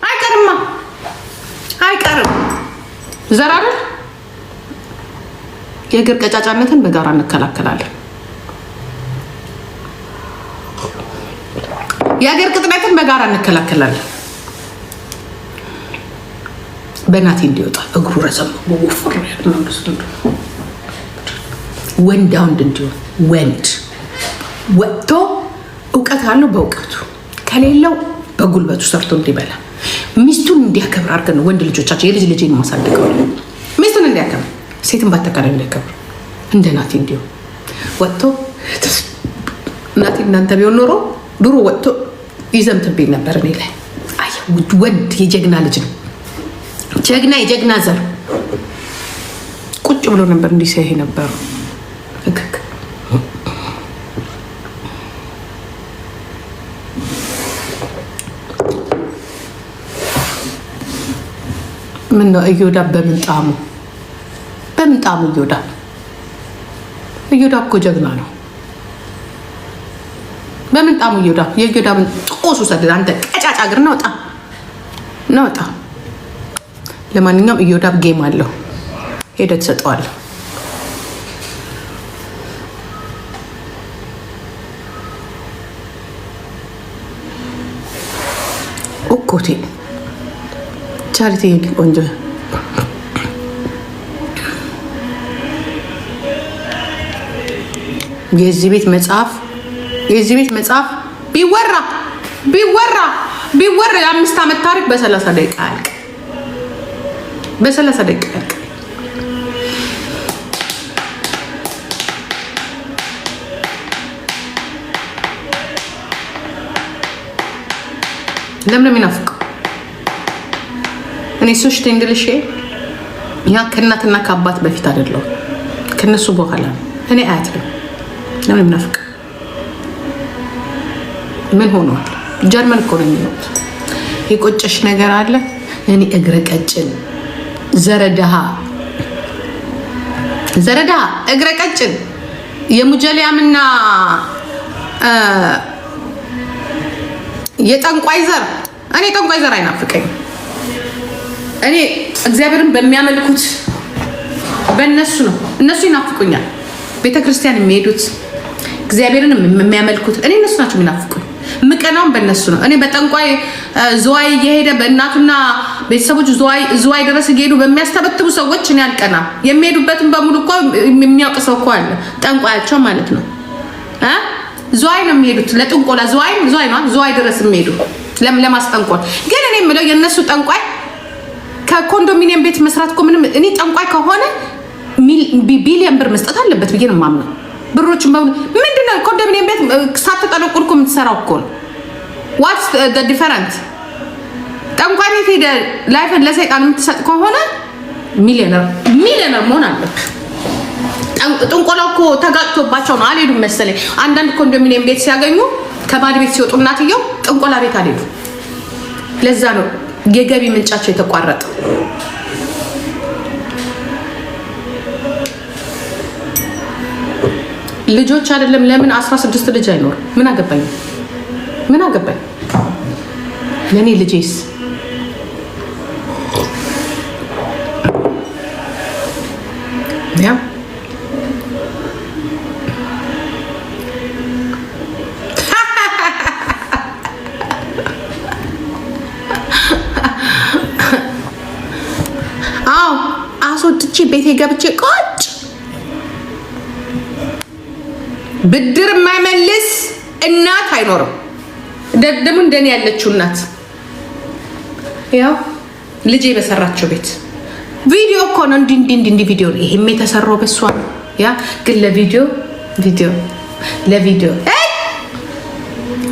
አይቀርማ፣ አይቀርም። ዘር አይደል? የእግር ቀጫጫነትን በጋራ እንከላከላለን። የእግር ቅጥነትን በጋራ እንከላከላለን። በእናቴ እንዲወጣ እግሩ ረዘም ወፍር፣ ወንድ ወንድ እንዲሆን፣ ወንድ ወጥቶ እውቀት አለው፣ በእውቀቱ ከሌለው በጉልበቱ ሰርቶ እንዲበላ፣ ሚስቱን እንዲያከብር አድርገን ነው ወንድ ልጆቻቸው የልጅ ልጅን ማሳደገው። ሚስቱን እንዲያከብር፣ ሴትን ባጠቃላይ እንዲያከብር፣ እንደ ናቲ እንዲሆን ወጥቶ። ናቲ እናንተ ቢሆን ኖሮ ድሮ ወጥቶ ይዘምትብኝ ነበር እኔ ላይ። አይ ወንድ የጀግና ልጅ ነው። ጀግና፣ የጀግና ዘር ቁጭ ብሎ ነበር እንዲህ ሲያይ ነበሩ። ምን ነው እዮዳ በምንጣሙ በምንጣሙ? እዮዳ፣ እዮዳ እኮ ጀግና ነው። በምንጣሙ እዮዳ፣ የእዮዳ ጦሱ ሰድድ። አንተ ቀጫጫ እግር ናውጣ ናውጣ። ለማንኛውም እዮዳብ game አለው፣ ሄደህ ትሰጠዋለህ። ኦኮቴ ቻሪቲ ቆንጆ። የዚህ ቤት መጽሐፍ ቢወራ ቢወራ ቢወራ የ5 ዓመት ታሪክ በ30 ደቂቃ አያልቅ። በ30 ደቂቃ ያልቅ። ለምን ነው የሚናፍቀው? እኔ ሶሽት እንግሊሽ ያ ከእናትና ከአባት በፊት አይደለሁም፣ ከነሱ በኋላ ነው። እኔ አያት ነው። ለምን የሚናፍቅ? ምን ሆኗል? ጀርመን እኮ ነው የሚኖሩት። የቆጨሽ ነገር አለ? እኔ እግረ ቀጭን ዘረድሃ፣ ዘረድሃ እግረ ቀጭን የሙጀሊያምና የጠንቋይ ዘር። እኔ ጠንቋይ ዘር አይናፍቀኝም። እኔ እግዚአብሔርን በሚያመልኩት በእነሱ ነው። እነሱ ይናፍቁኛል። ቤተክርስቲያን የሚሄዱት፣ እግዚአብሔርን የሚያመልኩት፣ እኔ እነሱ ናቸው የሚናፍቁኝ። ምቀናውም በእነሱ ነው። እኔ በጠንቋይ ዝዋይ እየሄደ በእናቱና ቤተሰቦች ዝዋይ ድረስ እየሄዱ በሚያስተበትቡ ሰዎች እኔ አልቀናም። የሚሄዱበትን በሙሉ እኮ የሚያውቅ ሰው እኮ አለ፣ ጠንቋያቸው ማለት ነው። ዝዋይ ነው የሚሄዱት ለጥንቆላ። ዝዋይ፣ ዝዋይ ነው፣ ዝዋይ ድረስ የሚሄዱ ለማስጠንቆል። ግን እኔ የምለው የእነሱ ጠንቋይ ከኮንዶሚኒየም ቤት መስራት እኮ ምንም፣ እኔ ጠንቋይ ከሆነ ቢሊየን ብር መስጠት አለበት ብዬ ነው የማምነው። ብሮችን በሙሉ ምንድነው? ኮንዶሚኒየም ቤት ሳትጠነቁል እኮ የምትሰራው እኮ ነው። What's the different? ጠንቋይ ቤት ሄደህ life ን ለሰይጣን የምትሰጥ ከሆነ ሚሊዮነር ሚሊዮነር መሆን አለብህ። ጥንቆላው እኮ ተጋጭቶባቸው ነው አልሄዱም መሰለኝ። አንዳንድ ኮንዶሚኒየም ቤት ሲያገኙ ከባድ ቤት ሲወጡ እናትየው ጥንቆላ ቤት አልሄዱም። ለዛ ነው የገቢ ምንጫቸው የተቋረጠ። ልጆች አይደለም፣ ለምን 16 ልጅ አይኖርም? ምን አገባኝ? ምን አገባኝ? ለእኔ ልጄስ። Yeah፣ አዎ፣ አስወጥቼ ቤቴ ገብቼ ቁጭ። ብድር የማይመልስ እናት አይኖርም። ደግሞ እንደኔ ያለችው እናት ያው ልጄ በሰራችው ቤት ቪዲዮ እኮ ነው። እንዲህ እንዲህ እንዲህ ቪዲዮ ነው። ይሄም የተሰራው በሷ ነው። ያ ግን ለቪዲዮ፣ ቪዲዮ ለቪዲዮ።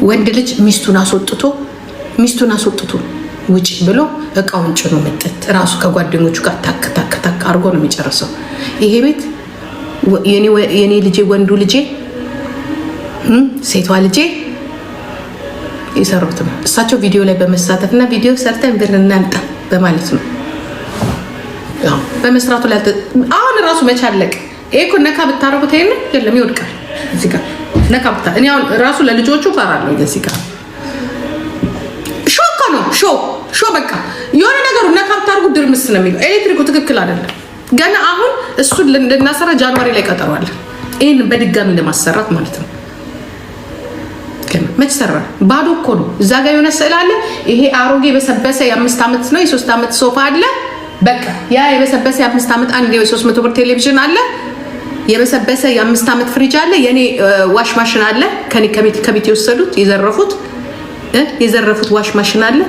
ወንድ ልጅ ሚስቱን አስወጥቶ ውጭ ብሎ እቃውን ጭኖ መጠጥ ራሱ ከጓደኞቹ ጋር ታክ ታክ ታክ አድርጎ ነው የሚጨርሰው። ይሄ ቤት የኔ ልጄ፣ ወንዱ ልጄ፣ ሴቷ ልጄ የሰሩት ነው። እሳቸው ቪዲዮ ላይ በመሳተፍ እና ቪዲዮ ሰርተን ብር እናምጣ በማለት ነው። በመስራቱ ላይ አሁን ራሱ መቻለቅ። ይሄ እኮ ነካ ብታረጉት ይሄን የለም ይወድቃል። እዚህ ጋር ነካብታ እኔ አሁን ራሱ ለልጆቹ እፈራለሁ። እዚህ ጋር ሾ እኮ ነው፣ ሾ ሾ በቃ የሆነ ነገሩ ነካ ብታደርጉ ድርምስ ነው የሚለው። ኤሌክትሪኩ ትክክል አይደለም። ገና አሁን እሱን ልናሰራ January ላይ ቀጠሯለን። ይህን በድጋሚ ለማሰራት ማለት ነው። መች ሰራ? ባዶ እኮ ነው። እዛ ጋር የሆነ ስዕል አለ። ይሄ አሮጌ የበሰበሰ የ5 ዓመት ነው የ3 ዓመት ሶፋ አለ። በቃ ያ የበሰበሰ የ5 ዓመት አንድ የ300 ብር ቴሌቪዥን አለ። የበሰበሰ የ5 ዓመት ፍሪጅ አለ። የኔ wash machine አለ። ከኔ ከቤት የወሰዱት የዘረፉት wash machine አለ።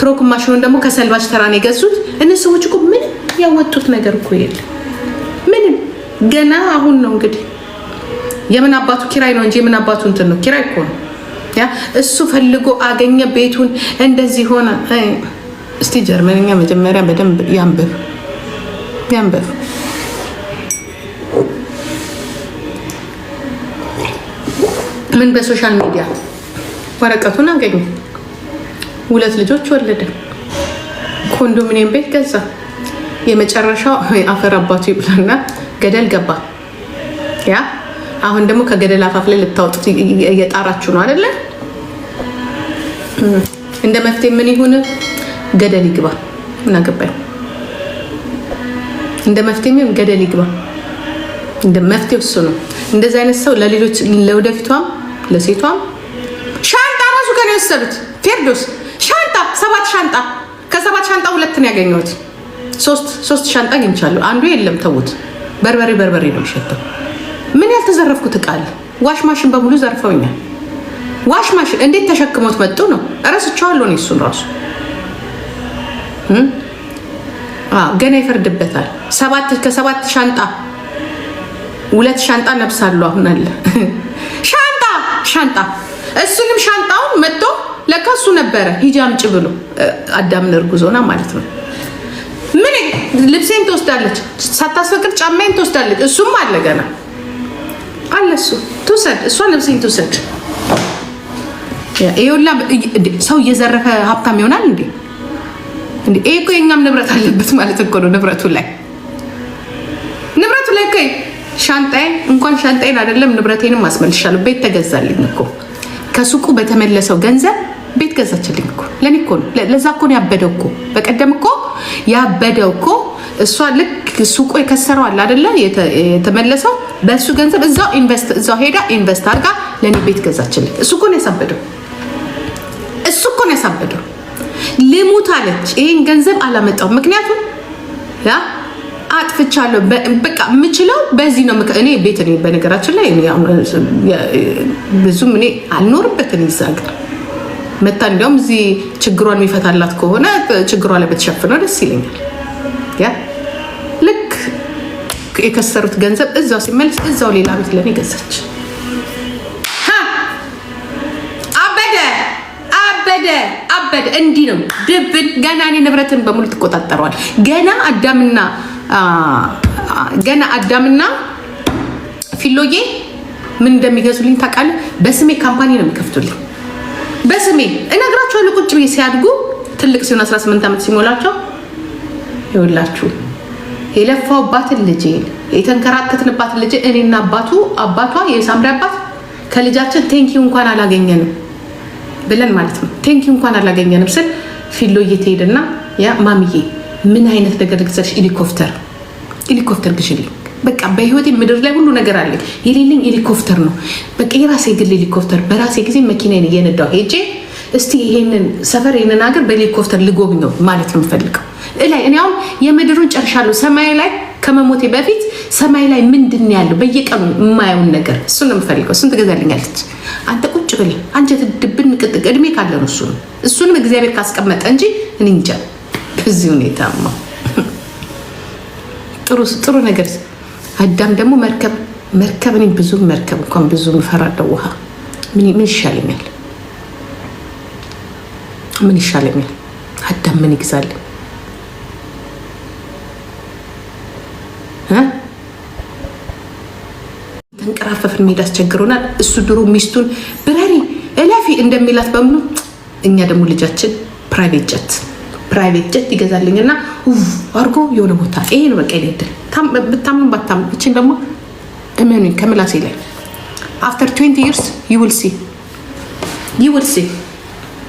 trocken ማሽኑን ደግሞ ከሰልባጅ ተራ ነው የገዙት። እነዚህ ሰዎች እኮ ምንም ያወጡት ነገር እኮ የለም። ምንም ገና አሁን ነው እንግዲህ። የምን አባቱ ኪራይ ነው እንጂ የምን አባቱ እንትን ነው? ኪራይ እኮ ነው። ያ እሱ ፈልጎ አገኘ ቤቱን፣ እንደዚህ ሆነ። እስቲ ጀርመንኛ መጀመሪያ በደንብ ያንብብ ያንብብ። ምን በ social media ወረቀቱን አገኘ፣ ሁለት ልጆች ወለደ፣ ኮንዶሚኒየም ቤት ገዛ። የመጨረሻው አፈር አባቱ ይብላና ገደል ገባ። ያ አሁን ደግሞ ከገደል አፋፍ ላይ ልታወጡት እየጣራችሁ ነው አይደለ? እንደ መፍትሄ ምን ይሁን? ገደል ይግባ። ምን አገባኝ? እንደ መፍትሄ ምን ገደል ይግባ። እንደ መፍትሄ እሱ ነው። እንደዚህ አይነት ሰው ለሌሎች ለወደፊቷም ለሴቷም ሻንጣ ራሱ ከኔ የወሰዱት ፌርዶስ ሻንጣ ሰባት ሻንጣ፣ ከሰባት ሻንጣ ሁለት ነው ያገኘሁት። ሶስት ሻንጣ አግኝቻለሁ። አንዱ የለም፣ ተዉት። በርበሬ በርበሬ ነው የሚሸተው። ምን ያልተዘረፍኩት እቃ አለ? Wash machine በሙሉ ዘርፈውኛል። Wash machine እንዴት ተሸክሞት መጡ ነው? እረስቸዋለሁ እኔ እሱን ራሱ። ገና ይፈርድበታል። ከሰባት ሻንጣ ሁለት ሻንጣ ነብሳለሁ። አሁን አለ ሻንጣ ሻንጣ እሱንም ሻንጣውን መጥቶ ለካ እሱ ነበረ ሂጂ አምጪ ብሎ አዳምን እርጉዞና ማለት ነው። ምን ልብሴን ትወስዳለች፣ ሳታስፈቅድ ጫማዬን ትወስዳለች። እሱም አለ፣ ገና አለ። እሱ ትውሰድ፣ እሷ ልብሴን ትውሰድ። ይሄ ሁላ ሰው እየዘረፈ ሀብታም ይሆናል እንዴ? እንዴ ይሄ እኮ የኛም ንብረት አለበት ማለት እኮ ነው። ንብረቱ ላይ እኮ ሻንጣዬን እንኳን ሻንጣዬን አይደለም ንብረቴንም አስመልሻለሁ። ቤት ተገዛልኝ እኮ፣ ከሱቁ በተመለሰው ገንዘብ ቤት ገዛችልኝ እኮ። ለኔ እኮ ነው። ለዛ እኮ ነው ያበደው እኮ። በቀደም እኮ ያበደው እኮ እሷ ልክ ሱቁ የከሰረው አለ አይደለ የተመለሰው በእሱ ገንዘብ እዛው invest እዛው ሄዳ invest አድርጋ ለእኔ ቤት ገዛችልኝ። እሱ እኮ ነው ያሳበደው። እሱ እኮ ነው ያሳበደው። ልሙት አለች። ይሄን ገንዘብ አላመጣውም፣ ምክንያቱም ያ አጥፍቻለሁ። በቃ የምችለው በዚህ ነው። እኔ ቤት እኔ በነገራችን ላይ ብዙም እኔ አልኖርበትን እዛ ሀገር መታ እንዲያውም እዚህ ችግሯን የሚፈታላት ከሆነ ችግሯ ላይ በተሸፍነው ደስ ይለኛል። ያ ልክ የከሰሩት ገንዘብ እዛው ሲመለስ እዛው ሌላ ቤት ለእኔ ገዛች። አበደ አበደ አበደ። እንዲህ ነው ድብን። ገና እኔ ንብረትን በሙሉ ትቆጣጠረዋል። ገና አዳምና ፊሎዬ ምን እንደሚገዙልኝ ታውቃለህ? በስሜ company ነው የሚከፍቱልኝ። በስሜ እነግራቸዋለሁ። ቁጭ ብዬ ሲያድጉ ትልቅ ሲሆን 18 ዓመት ሲሞላቸው ይኸውላችሁ የለፋውባትን ልጄን፣ የተንከራተትንባትን ልጄ፣ እኔና አባቱ አባቷ የሳምሪ አባት ከልጃችን thank you እንኳን አላገኘንም ብለን ማለት ነው። Thank you እንኳን አላገኘንም ስል ፊሎ እየተሄደና ያ ማሚዬ ምን አይነት ነገር ልግዛሽ? ሄሊኮፕተር፣ ሄሊኮፕተር ግዢልኝ። በቃ በህይወቴ ምድር ላይ ሁሉ ነገር አለኝ፣ የሌለኝ ሄሊኮፕተር ነው። በቃ የራሴ ግል ሄሊኮፕተር፣ በራሴ ጊዜ መኪናዬን እየነዳሁ ሄጄ እስቲ ይሄንን ሰፈር ይሄንን ሀገር በሄሊኮፕተር ልጎብኘው ማለት ነው የምፈልገው። እላይ እኔ አሁን የምድሩን ጨርሻለሁ። ሰማይ ላይ ከመሞቴ በፊት ሰማይ ላይ ምንድን ነው ያለው በየቀኑ የማየውን ነገር እሱን ነው የምፈልገው። እሱን ትገዛልኛለች። አንተ ቁጭ ብለህ አንጀት ድብን ቅጥቅ እድሜ ካለ ነው እሱ ነው እሱንም እግዚአብሔር ካስቀመጠ እንጂ እኔ እንጃ። በዚህ ሁኔታማ ጥሩ ጥሩ ነገር። አዳም ደግሞ መርከብ መርከብ፣ እኔ ብዙ መርከብ እንኳን ብዙ እፈራለሁ። ውሃ ምን ይሻለኛል? ምን ይሻለኛል? አዳም ምን ይግዛልኝ? ተንቀራፈፍን መሄድ አስቸግሮናል። እሱ ድሮ ሚስቱን ብረሪ እለፊ እንደሚላት በሙሉ እኛ ደግሞ ልጃችን private jet ይገዛልኝና አድርጎ የሆነ ቦታ ይሄ ነው በቃ ይሄድል። ብታምኑ ባታምኑ እችን ደግሞ እመኑኝ ከምላሴ ላይ After 20 years you will see, you will see።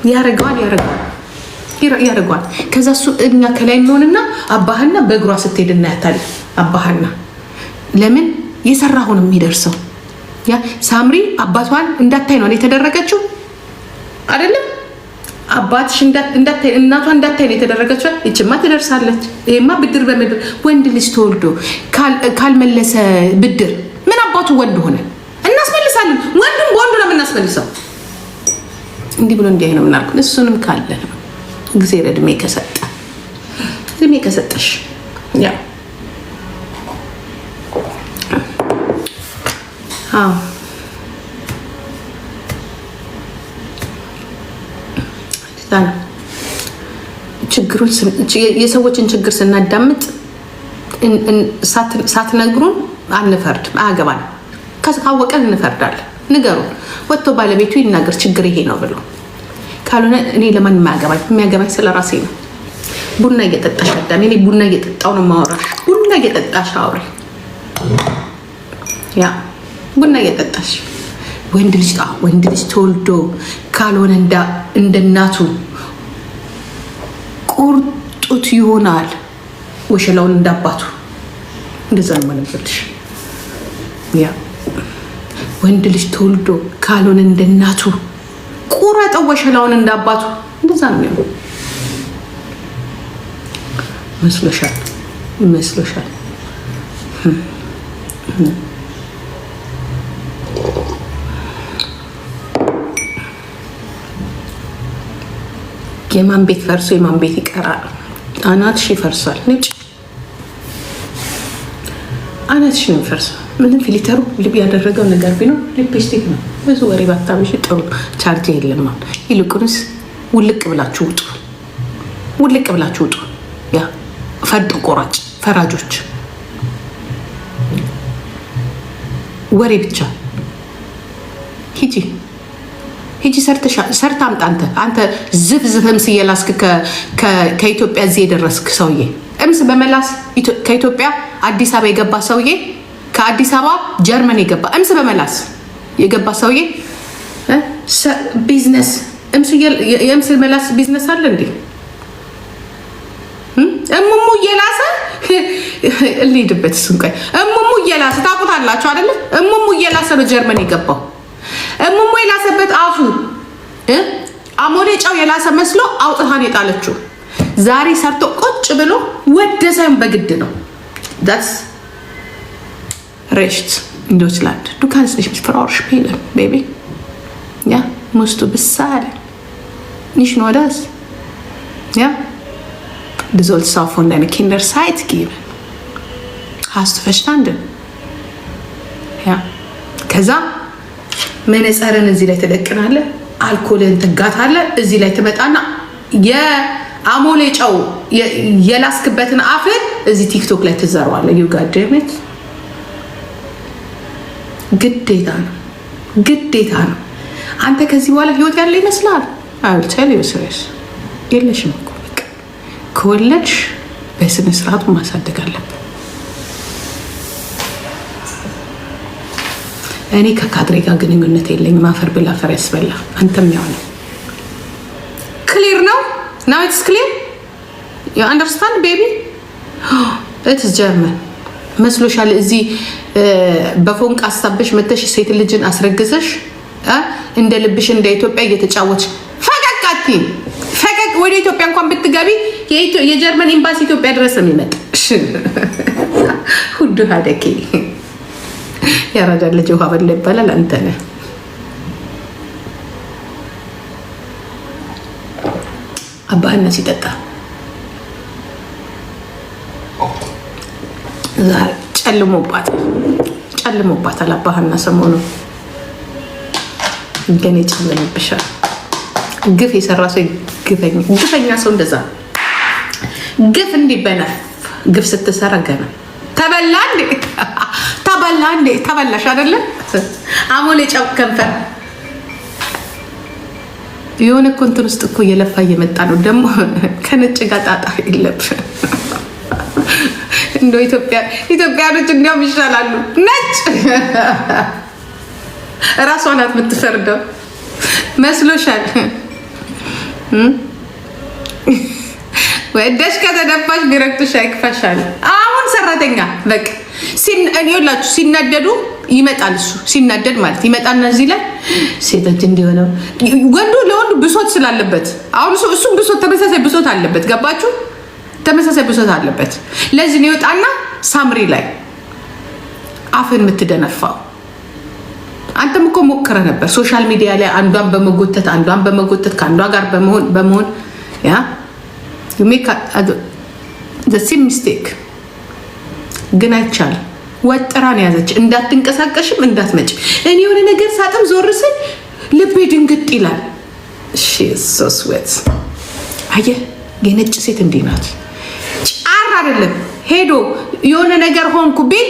ያደርገዋል፣ ያደርገዋል፣ ያደርገዋል። ከዛ እሱ እኛ ከላይ እንሆንና አባህና በእግሯ ስትሄድ እናያታለን። አባህና ለምን የሰራሁን የሚደርሰው። ያ ሳምሪ አባቷን እንዳታይ ነው የተደረገችው አይደለም? አባትሽ እንዳታይ፣ እናቷ እንዳታይ ነው የተደረገችው። ይችማ ትደርሳለች። ይሄማ ብድር በምድር። ወንድ ልጅ ተወልዶ ካልመለሰ ብድር ምን አባቱ ወንድ ሆነ? እናስመልሳለን። ወንዱም በወንዱ ነው የምናስመልሰው። እንዲህ ብሎ እንዲህ ነው የምናልኩት። እሱንም ካለ ነው እግዚአብሔር እድሜ ከሰጠ፣ እድሜ ከሰጠሽ። Yeah፣ አዎ፣ ነው ችግሩን። የሰዎችን ችግር ስናዳምጥ ሳትነግሩን አንፈርድም፣ አያገባንም። ካወቀን እንፈርዳለን። ንገሩን። ወጥቶ ባለቤቱ ይናገር ችግር ይሄ ነው ብሎ። ካልሆነ እኔ ለማን የማያገባኝ፣ የሚያገባኝ ስለ ራሴ ነው። ቡና እየጠጣሽ አዳሜ፣ እኔ ቡና እየጠጣው ነው የማወራሽ። ቡና እየጠጣሽ አውሪ። Yeah፣ ቡና እየጠጣሽ። ወንድ ልጅ ተወልዶ ካልሆነ እንደ እናቱ ቁርጡት ይሆናል፣ ወሸላውን እንዳባቱ። እንደዛ ነው የማነበልሽ። Yeah፣ ወንድ ልጅ ተወልዶ ካልሆነ እንደ እናቱ ቁረጠው ወሸላውን እንዳባቱ። እንደዛ ነው የሚሆነው። መስሎሻል? መስሎሻል? የማን ቤት ፈርሶ የማን ቤት ይቀራል? አናትሽ ይፈርሳል። ነጭ አናትሽ ነው የሚፈርሰው። ምንም filter ኡ ልብ ያደረገው ነገር ቢኖር ሊፕስቲክ ነው። ብዙ ወሬ ባታበሽ ጥሩ። ቻርጅ የለም አሁን። ይልቁንስ ውልቅ ብላችሁ ውጡ፣ ውልቅ ብላችሁ ውጡ። Yeah፣ ፈርጥ ቆራጭ ፈራጆች፣ ወሬ ብቻ። ሂጂ፣ ሂጂ፣ ሰርታ አምጣ። አንተ ዝፍ ዝፍ እምስ እየላስክ ከኢትዮጵያ እዚህ የደረስክ ሰውዬ፣ እምስ በመላስ ከኢትዮጵያ አዲስ አበባ የገባ ሰውዬ፣ ከአዲስ አበባ ጀርመን የገባ፣ እምስ በመላስ የገባ ሰውዬ፣ ቢዝነስ የእምስ መላስ ቢዝነስ አለ እንዴ? እሙሙ እየላሰ እንሂድበት። እሱን ቆይ፣ እሙሙ እየላሰ ታውቁታላችሁ አይደለ? እሙሙ እየላሰ ነው ጀርመን የገባው። እሙሙ የላሰበት አፉ አሞሌ ጨው የላሰ መስሎ አውጥታን የጣለችው። ዛሬ ሰርቶ ቁጭ ብሎ ወደ ሳይሆን በግድ ነው። Das Recht in Deutschland. Du kannst nicht mit Frau spielen, Baby. Ja, musst du bezahlen. Nicht nur das. Ja, du sollst auch von deinen Kindern Zeit geben. Hast du verstanden? Ja. ከዛ መነጸርን እዚህ ላይ ትደቅናለህ፣ አልኮልን ትጋታለህ። እዚህ ላይ ትመጣና የአሞሌ ጨው የላስክበትን አፍን እዚህ ቲክቶክ ላይ ትዘረዋለህ። You goddamn it፣ ግዴታ ነው፣ ግዴታ ነው። አንተ ከዚህ በኋላ ህይወት ያለ ይመስላል? I'll tell you serious፣ የለሽም እኮ። በቃ ከወለድሽ በስነ ስርዓቱ ማሳደግ አለብን። እኔ ከካድሬ ጋር ግንኙነት የለኝም። አፈር ብላ አፈር ያስበላ። አንተም ያው ነው። Clear ነው። Now it's clear, you understand, baby? It's ጀርመን መስሎሻል? እዚህ በፎንቃ አሳበሽ መተሽ ሴት ልጅን አስረግዘሽ እንደ ልብሽ እንደ ኢትዮጵያ እየተጫወትሽ ፈቀቅ አትይም። ፈቀቅ ወደ ኢትዮጵያ እንኳን ብትገቢ የጀርመን ኤምባሲ ኢትዮጵያ ድረስ ነው የሚመጣ። ሁዱ ሀደኬ ያራዳ ልጅ ውሃ በላ ይባላል። አንተ ነህ። አባህና ሲጠጣ ዛሬ ጨልሞባታል፣ ጨልሞባታል። አባህና ሰሞኑ ገኔ ጨልሞብሻል። ግፍ የሰራ ሰው ግፈኛ ሰው እንደዛ ግፍ እንዲህ በነፍ ግፍ ስትሰራ ገና ተበላ እንዴ፣ ተበላ እንዴ፣ ተበላሽ አይደለ? አሞሌ ጨው ከንፈር የሆነ እኮ እንትን ውስጥ እኮ እየለፋ እየመጣ ነው። ደግሞ ከነጭ ጋር ጣጣ የለብን። እንደው ኢትዮጵያኖች እንዲያውም ይሻላሉ። ነጭ እራሷ ናት የምትፈርደው። መስሎሻል? ወደሽ ከተደፋሽ ቢረግጡሽ አይክፋሻል። አሁን ሰራተኛ በቃ ይኸውላችሁ ሲናደዱ ይመጣል። እሱ ሲናደድ ማለት ይመጣልና እዚህ ላይ ሴቶች እንዲሆነው ወንዱ ለወንዱ ብሶት ስላለበት አሁን እሱም ብሶት ተመሳሳይ ብሶት አለበት። ገባችሁ? ተመሳሳይ ብሶት አለበት። ለዚህ ነው ይወጣና ሳምሪ ላይ አፍን የምትደነፋው። አንተም እኮ ሞክረ ነበር social media ላይ አንዷን በመጎተት፣ አንዷን በመጎተት፣ ከአንዷ ጋር በመሆን። Yeah, you make same mistake። ግን አይቻልም። ወጥራን ያዘች። እንዳትንቀሳቀሽም እንዳትመጭ። እኔ የሆነ ነገር ሳጥም ዞር ስል ልቤ ድንግጥ ይላል። So sweet። አየህ፣ የነጭ ሴት እንዲህ ናት። ጫር አይደለም ሄዶ የሆነ ነገር ሆንኩ ቢል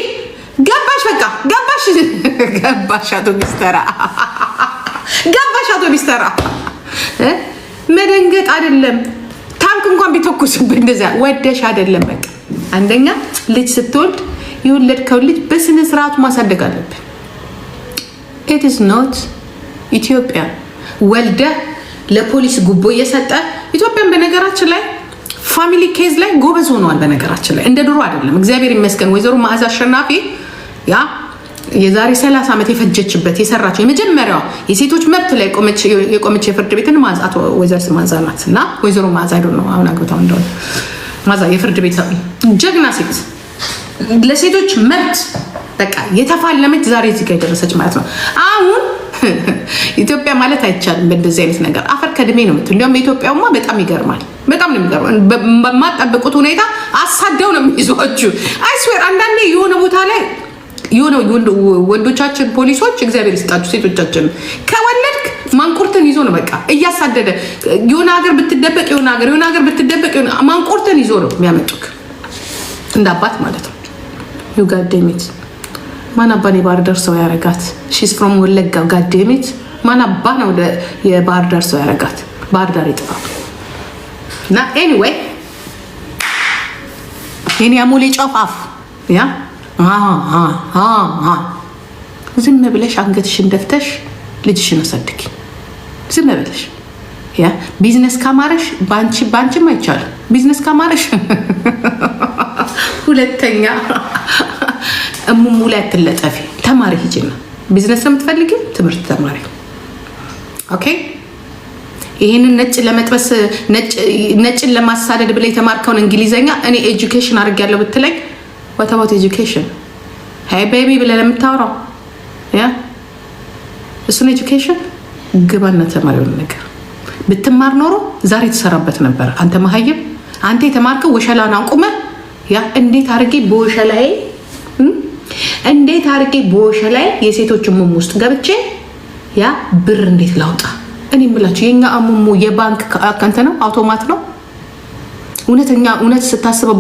ገባሽ፣ በቃ ገባሽ፣ ገባሽ፣ አቶ ሚስተራ ገባሽ፣ አቶ ሚስተራ። መደንገጥ አይደለም፣ ታንክ እንኳን ቢተኩስብህ እንደዚያ ወደሽ አይደለም። በቃ አንደኛ ልጅ ስትወልድ የወለድከውን ልጅ በስነ ስርዓቱ ማሳደግ አለብን። It is not ኢትዮጵያ ወልደህ ለፖሊስ ጉቦ እየሰጠ። ኢትዮጵያን በነገራችን ላይ family case ላይ ጎበዝ ሆነዋል። በነገራችን ላይ እንደ ድሮ አይደለም። እግዚአብሔር ይመስገን። ወይዘሮ መዓዛ አሸናፊ ያ የዛሬ 30 ዓመት የፈጀችበት የሰራቸው የመጀመሪያዋ የሴቶች መብት ላይ የቆመች የፍርድ ቤትን ወይዘሮ መዓዛ ናት። እና ወይዘሮ መዓዛ ነው፣ አሁን አግብታው እንደሆነ፣ መዓዛ የፍርድ ቤት ጀግና ሴት፣ ለሴቶች መብት በቃ የተፋለመች፣ ዛሬ እዚህ ጋር የደረሰች ማለት ነው። አሁን ኢትዮጵያ ማለት አይቻልም። በእንደዚህ አይነት ነገር አፈር ከድሜ ነው የምትል። እንዲያውም የኢትዮጵያውማ በጣም ይገርማል። በጣም ነው የሚገርመው። በማጠብቁት ሁኔታ አሳደው ነው የሚይዟችሁ። I swear አንዳንዴ የሆነ ቦታ ላይ የሆነ ወንዶቻችን ፖሊሶች እግዚአብሔር ይስጣችሁ፣ ሴቶቻችን ከወለድክ ማንቁርትን ይዞ ነው በቃ እያሳደደ፣ የሆነ ሀገር ብትደበቅ የሆነ ሀገር፣ የሆነ ሀገር ብትደበቅ ማንቁርትን ይዞ ነው የሚያመጡክ እንደ አባት ማለት ነው። You goddamn it፣ ማን አባን የባህር ዳር ሰው ያረጋት? She's from ወለጋ። Goddamn it፣ ማን አባ ነው የባህር ዳር ሰው ያረጋት? ባህር ዳር ይጥፋ። እና anyway የኔ አሞሌ ጫፍ yeah ዝም ብለሽ አንገትሽን ደፍተሽ ልጅሽን አሳድጊ። ዝም ብለሽ yeah ቢዝነስ ካማረሽ ባንቺ ባንቺም አይቻልም። ቢዝነስ ካማረሽ ሁለተኛ እሙሙ ላይ አትለጠፊ። ተማሪ፣ ሂጂና ቢዝነስ ነው የምትፈልጊው፣ ትምህርት ተማሪ። Okay፣ ይህንን ነጭ ለመጥበስ፣ ነጭን ለማሳደድ ብለህ የተማርከውን እንግሊዘኛ እኔ education አድርጌያለሁ ብትለኝ what about education? Hey baby ብለህ ለምታወራው yeah እሱን education ግባና ተማሪውን ነገር ብትማር ኖሮ ዛሬ ትሰራበት ነበር። አንተ መሀይም፣ አንተ የተማርከው ወሸላን አቁመህ yeah እንዴት አድርጌ በወሸላዬ የሴቶች ሙሙ ውስጥ ገብቼ yeah ብር እንዴት ላውጣ? እኔ የምላችሁ የኛ አሙሙ የባንክ account ነው፣ አውቶማት ነው። እውነተኛ እውነት ስታስበው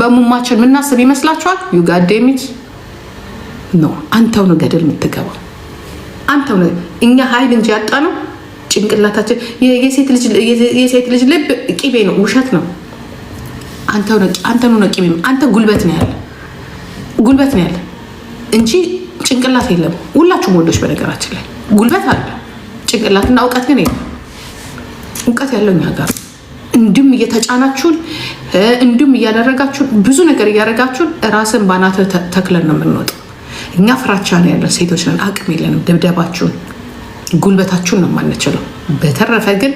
በሙማችን የምናስብ ይመስላችኋል? You goddamn it፣ no፣ አንተው ነው ገደል የምትገባው። አንተው ነው። እኛ ኃይል እንጂ ያጣ ነው ጭንቅላታችን። የሴት ልጅ ልብ ቂቤ ነው፣ ውሸት ነው። አንተ ነው ቂቤ። አንተ ጉልበት ነው ያለ፣ ጉልበት ነው ያለ እንጂ ጭንቅላት የለም። ሁላችሁም ወንዶች በነገራችን ላይ ጉልበት አለ፣ ጭንቅላትና እውቀት ግን የለም። እውቀት ያለው እኛ ጋር እንዲሁም እየተጫናችሁን፣ እንዲሁም እያደረጋችሁን፣ ብዙ ነገር እያደረጋችሁን ራስን ባናተ ተክለን ነው የምንወጣው። እኛ ፍራቻ ነው ያለን፣ ሴቶች ነን፣ አቅም የለንም። ድብደባችሁን፣ ጉልበታችሁን ነው የማንችለው። በተረፈ ግን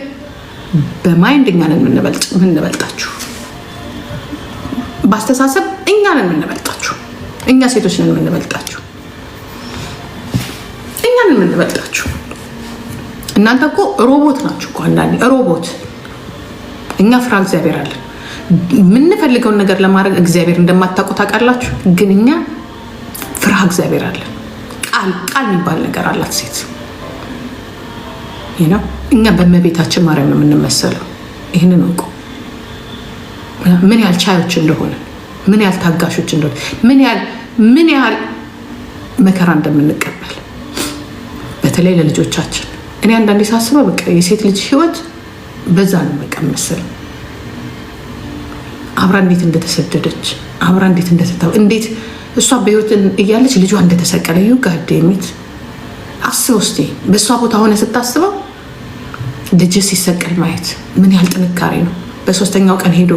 በ mind እኛ ነን የምንበልጣችሁ፣ በአስተሳሰብ እኛ ነን የምንበልጣችሁ። እኛ ሴቶች ነን የምንበልጣችሁ። እኛ ነን የምንበልጣችሁ። እናንተ እኮ ሮቦት ናችሁ እኮ አንዳንዴ ሮቦት። እኛ ፍራ እግዚአብሔር አለን። የምንፈልገውን ነገር ለማድረግ እግዚአብሔር እንደማታውቁ ታውቃላችሁ። ግን እኛ ፍርሃ እግዚአብሔር አለን። ቃል ቃል የሚባል ነገር አላት ሴት ነው። እኛ በእመቤታችን ማርያም ነው የምንመሰለው። ይህንን እውቁ። ምን ያህል ቻዮች እንደሆነ፣ ምን ያህል ታጋሾች እንደሆነ፣ ምን ያህል መከራ እንደምንቀበል በተለይ ለልጆቻችን። እኔ አንዳንዴ ሳስበው በቃ የሴት ልጅ ህይወት በዛ ነው በቃ መሰል፣ አብራ እንዴት እንደተሰደደች፣ አብራ እንዴት እንደተታ፣ እንዴት እሷ በህይወት እያለች ልጇ እንደተሰቀለ። You goddamn it። አስበው እስኪ፣ በእሷ ቦታ ሆነ ስታስበው ልጅ ሲሰቀል ማየት ምን ያህል ጥንካሬ ነው። በሶስተኛው ቀን ሄዶ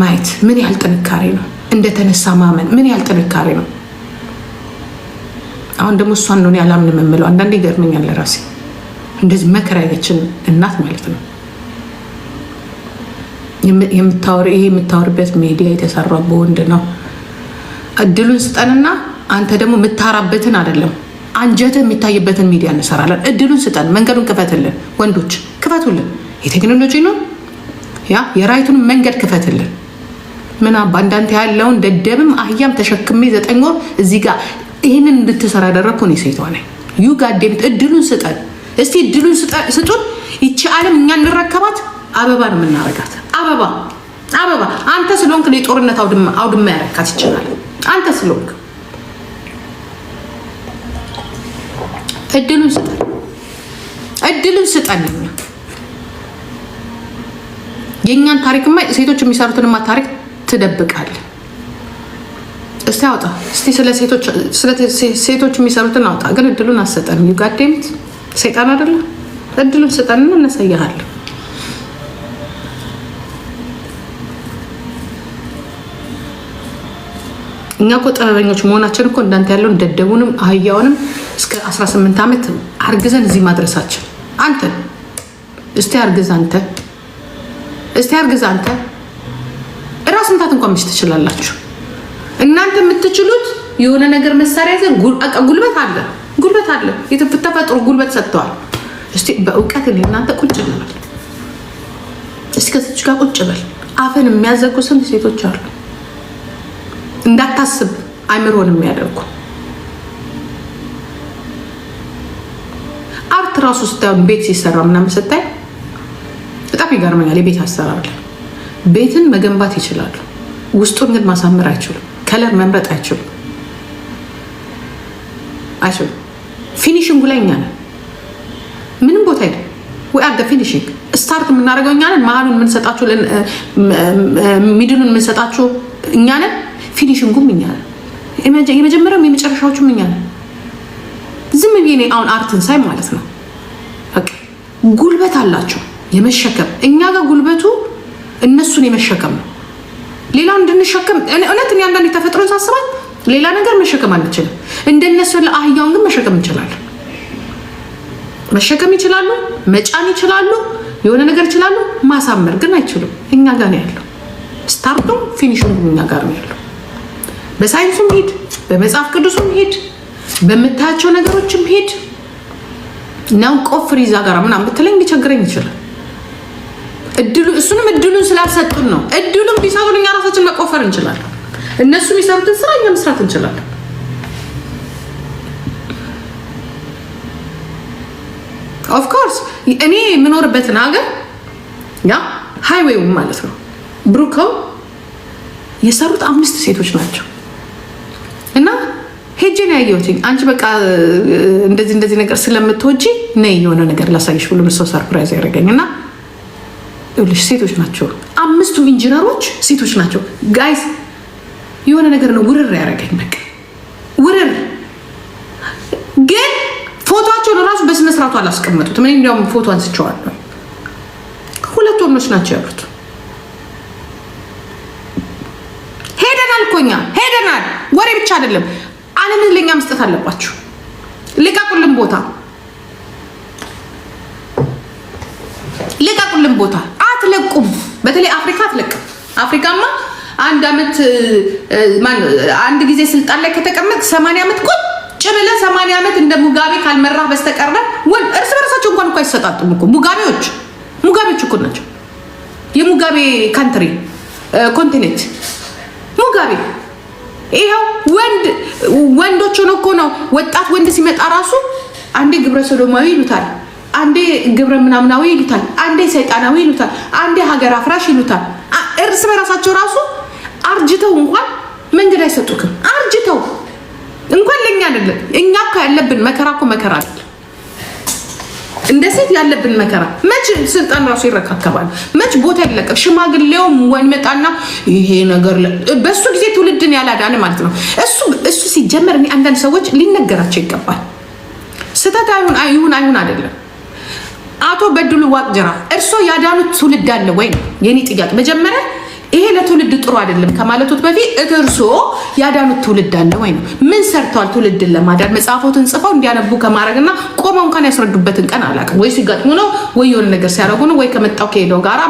ማየት ምን ያህል ጥንካሬ ነው። እንደተነሳ ማመን ምን ያህል ጥንካሬ ነው። አሁን ደግሞ እሷን ነው ያላምንም የምለው። አንዳንዴ ይገርመኛል ለራሴ እንደዚህ መከራ ያየችን እናት ማለት ነው። ይሄ የምታወርበት ሚዲያ የተሰራው በወንድ ነው። እድሉን ስጠንና አንተ ደግሞ የምታራበትን አይደለም አንጀትህ የሚታይበትን ሚዲያ እንሰራለን። እድሉን ስጠን፣ መንገዱን ክፈትልን፣ ወንዶች ክፈቱልን። የቴክኖሎጂ ነው ያ የ right ኡን መንገድ ክፈትልን። ምን አባ እንዳንተ ያለውን ደደብም አህያም ተሸክሜ 9 ወር እዚህ ጋር ይህንን እንድትሰራ ያደረግኩ እኔ ሴቷ ነኝ። You goddamn it፣ እድሉን ስጠን እስቲ፣ እድሉን ስጡን። ይቺ ዓለም እኛ እንረከባት። አበባ ነው የምናረጋት። አበባ አበባ። አንተ ስለሆንክ የጦርነት አውድማ ያረካት ይችላል። አንተ ስለሆንክ እድሉን ስጠን፣ እድሉን ስጠን። እኛ የእኛን ታሪክማ ሴቶች የሚሰሩትንማ ታሪክ ትደብቃለህ። እስቲ አውጣ፣ እስቲ ስለ ሴቶች የሚሰሩትን አውጣ። ግን እድሉን አሰጠን። You goddamn it፣ ሰይጣን አይደለ? እድሉን ስጠንና እናሳይሃለን። እኛ እኮ ጥበበኞች መሆናችን እኮ እንዳንተ ያለውን ደደቡንም አህያውንም እስከ 18 ዓመት አርግዘን እዚህ ማድረሳችን። አንተ እስቲ አርግዝ፣ አንተ እስቲ አርግዝ፣ አንተ ራስ ምታት እንኳን መች ትችላላችሁ? እናንተ የምትችሉት የሆነ ነገር መሳሪያ ይዘን ጉልበት አለ፣ ጉልበት አለ፣ የተፈጥሮ ጉልበት ሰጥተዋል። እስቲ በእውቀት እናንተ ቁጭ እንበል። እስቲ ከሴቶች ጋር ቁጭ በል። አፈን የሚያዘጉ ስንት ሴቶች አሉ። እንዳታስብ አይምሮን የሚያደርጉ። Art ራሱ ስታዩ ቤት ሲሰራ ምናምን ስታይ በጣም ይገርመኛል። የቤት አሰራር ላይ ቤትን መገንባት ይችላሉ፣ ውስጡን ግን ማሳመር አይችሉም። Color መምረጥ አይችሉም አይችሉም። Finishing ኡ ላይ እኛ ነን። ምንም ቦታ ሄደ we are finishing። Start የምናደርገው እኛ ነን። መሀሉን የምንሰጣችሁ፣ middle ኡን የምንሰጣችሁ እኛ ነን። Finishing ኡም እኛ ነን። የመጀመሪያውም የመጨረሻዎቹም እኛ ነን። ዝም ብዬ እኔ አሁን art ን ሳይ ማለት ነው በቃ ጉልበት አላቸው የመሸከም። እኛ ጋር ጉልበቱ እነሱን የመሸከም ነው። ሌላው እንድንሸከም እውነት እኔ አንዳንድ የተፈጥሮን ሳስባት ሌላ ነገር መሸከም አንችልም። እንደነሱ ለአህያውን ግን መሸከም እንችላለን። መሸከም ይችላሉ፣ መጫን ይችላሉ፣ የሆነ ነገር ይችላሉ። ማሳመር ግን አይችሉም። እኛ ጋር ነው ያለው። Start ኡም finishing ኡም እኛ ጋር ነው ያለው። በሳይንሱም ሂድ፣ በመጽሐፍ ቅዱሱም ሂድ፣ በምታያቸው ነገሮችም ሂድ። ነው ቆፍሪ እዛ ጋር ምናምን ብትለኝ ሊቸግረኝ ይችላል። እድሉ እሱንም እድሉን ስላልሰጡን ነው። እድሉን ቢሰጡን እኛ ራሳችን መቆፈር እንችላለን። እነሱ የሚሰሩትን ስራ እኛ መስራት እንችላለን። Of course እኔ የምኖርበትን ሀገር ያ highway ው ማለት ነው ብሩከው የሰሩት አምስት ሴቶች ናቸው። እና ሄጄ ነው ያየሁትኝ። አንቺ በቃ እንደዚህ እንደዚህ ነገር ስለምትወጂ ነይ የሆነ ነገር ላሳይሽ ብሎ ሰው surprise ያደረገኝ እና ይኸውልሽ ሴቶች ናቸው፣ አምስቱ ኢንጂነሮች ሴቶች ናቸው። Guys፣ የሆነ ነገር ነው ውርር ያደረገኝ፣ በቃ ውርር። ግን ፎቶቸውን እራሱ በስነ ስርዓቱ አላስቀመጡትም። እኔ እንዲያውም ፎቶ አንስቼዋለሁ። ሁለት ወንዶች ናቸው ያሉት። ሄደናል እኮ እኛ ሄደናል። ወሬ ብቻ አይደለም። ዓለምን ለኛ መስጠት አለባችሁ። ልቀቁልን ቦታ፣ ልቀቁልን ቦታ። አትለቁም። በተለይ አፍሪካ አትለቅም። አፍሪካማ አንድ አመት አንድ ጊዜ ስልጣን ላይ ከተቀመጥ 80 ዓመት ቁጭ ብለህ 80 ዓመት እንደ ሙጋቤ ካልመራህ በስተቀር እርስ በርሳቸው እንኳን እኮ አይሰጣጡም እኮ ሙጋቤዎች። ሙጋቤዎች እኮ ናቸው። የሙጋቤ country continent ሙጋቤ ይኸው ወንድ ወንዶች ሆኖ እኮ ነው። ወጣት ወንድ ሲመጣ ራሱ አንዴ ግብረ ሰዶማዊ ይሉታል፣ አንዴ ግብረ ምናምናዊ ይሉታል፣ አንዴ ሰይጣናዊ ይሉታል፣ አንዴ ሀገር አፍራሽ ይሉታል። እርስ በራሳቸው ራሱ አርጅተው እንኳን መንገድ አይሰጡክም። አርጅተው እንኳን ለእኛ አይደለም። እኛ እኮ ያለብን መከራ እኮ መከራ አይደለም። እንደ ሴት ያለብን መከራ መች ስልጣን ራሱ ይረካከባል? መች ቦታ ይለቀቅ? ሽማግሌውም ይመጣና ይሄ ነገር በእሱ ጊዜ ትውልድን ያላዳነ ማለት ነው። እሱ ሲጀመር እኔ አንዳንድ ሰዎች ሊነገራቸው ይገባል። ስህተት አይሁን ይሁን አይሁን አይደለም። አቶ በድሉ ዋቅጅራ እርሶ ያዳኑት ትውልድ አለ ወይ ነው የኔ ጥያቄ። መጀመሪያ ይሄ ለትውልድ ጥሩ አይደለም ከማለቱት በፊት እርሶ ያዳኑት ትውልድ አለ ወይ ነው። ምን ሰርተዋል ትውልድን ለማዳን? መጽሐፎትን ጽፈው እንዲያነቡ ከማድረግና ቆመው እንኳን ያስረዱበትን ቀን አላውቅም። ወይ ሲገጥሙ ነው፣ ወይ የሆነ ነገር ሲያደርጉ ነው፣ ወይ ከመጣው ከሄደው ጋራ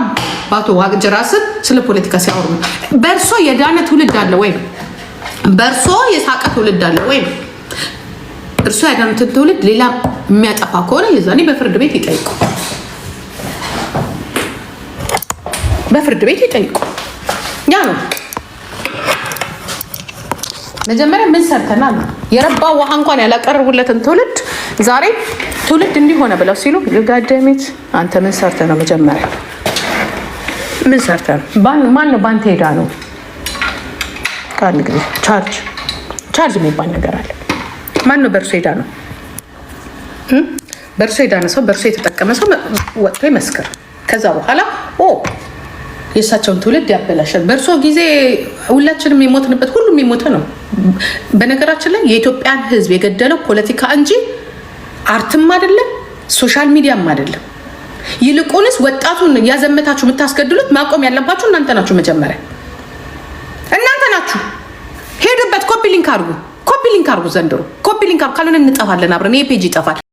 በአቶ ዋቅጅራ ስም ስለ ፖለቲካ ሲያወሩ ነው። በእርሶ የዳነ ትውልድ አለ ወይ ነው። በእርሶ የሳቀ ትውልድ አለ ወይ ነው። እርሶ ያዳኑትን ትውልድ ሌላ የሚያጠፋ ከሆነ የዛኔ በፍርድ ቤት ይጠይቁ፣ በፍርድ ቤት ይጠይቁ። ያ ነው መጀመሪያ ምን ሰርተናል። የረባ ውሃ እንኳን ያላቀረቡለትን ትውልድ ዛሬ ትውልድ እንዲሆነ ብለው ሲሉ ጋደሚት አንተ ምን ሰርተ ነው? መጀመሪያ ምን ሰርተ ነው? ማን ነው ባንተ ሄዳ ነው? ከአንድ ጊዜ ቻርጅ የሚባል ነገር አለ። ማን ነው በእርሶ ሄዳ ነው? በእርሶ የዳነ ሰው፣ በእርሶ የተጠቀመ ሰው ወጥቶ ይመስክር። ከዛ በኋላ የእሳቸውን ትውልድ ያበላሻል። በእርሶ ጊዜ ሁላችንም የሞትንበት ሁሉም የሞተ ነው። በነገራችን ላይ የኢትዮጵያን ሕዝብ የገደለው ፖለቲካ እንጂ art ም አይደለም፣ social media ም አይደለም። ይልቁንስ ወጣቱን ያዘመታችሁ የምታስገድሉት ማቆም ያለባችሁ እናንተ ናችሁ። መጀመሪያ እናንተ ናችሁ። ሄዱበት፣ copy link አድርጉ፣ copy link አድርጉ። ዘንድሮ copy link አድርጉ፣ ካልሆነ እንጠፋለን አብረን። ይሄ page ይጠፋል።